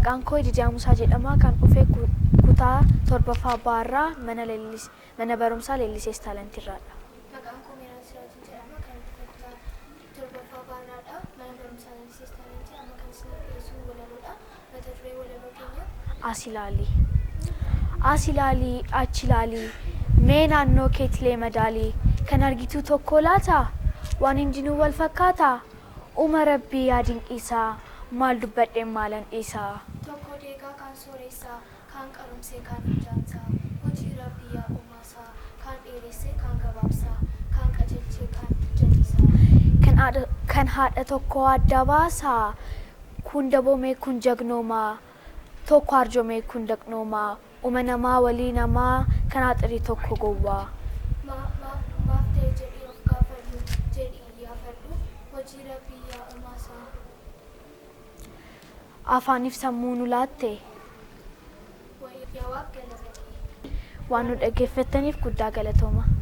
Maqaan koo Ididiyaa Musaa jedhama. Kan dhufe kutaa 7ffaa Baarraa mana barumsaa Leellisees Taalantiirraadha. Maqaan koo Meeraan Siraajin jedhama. Kan dhufe kutaa 7ffaa Baarraadha. Mana barumsaa Leellisees Taalantii. Amma kan isiniif dhiyeessu walaloodha. Mata duree walaloo keenya. As ilaali. As ilaali, achi ilaali. Mee naannoo keetilee madaali. Kan argitu tokko laata? Waan hundinuu wal fakkaataa? Uuma Rabbii yaa dinqiisaa. Maal dubbadheen maalan dhiisaa? Tokko deegaa kaan sooressaa, kaan qaromsee kaan hojjaamsaa. Hojii Rabbii yaa uumaasaa, kaan dheeressee kaan gabaabsaa, kaan qajeelchee kaan jallisaa. Kan haadha tokko adda baasaa. Kun daboomee kun jagnoomaa. Tokko arjoomee kun daqnoomaa. Uuma namaa walii namaa kan haxirii tokko gowwaa. Maaf ta'e jedhii of gaafadhu, jedhii iyyaafadhu. Hojii Rabbii yaa uumaasaa. Afaaniif sammuu nu laatte. Yaa Waaq galata kee. Waan nu dhaggeeffattaniif guddaa galatooma.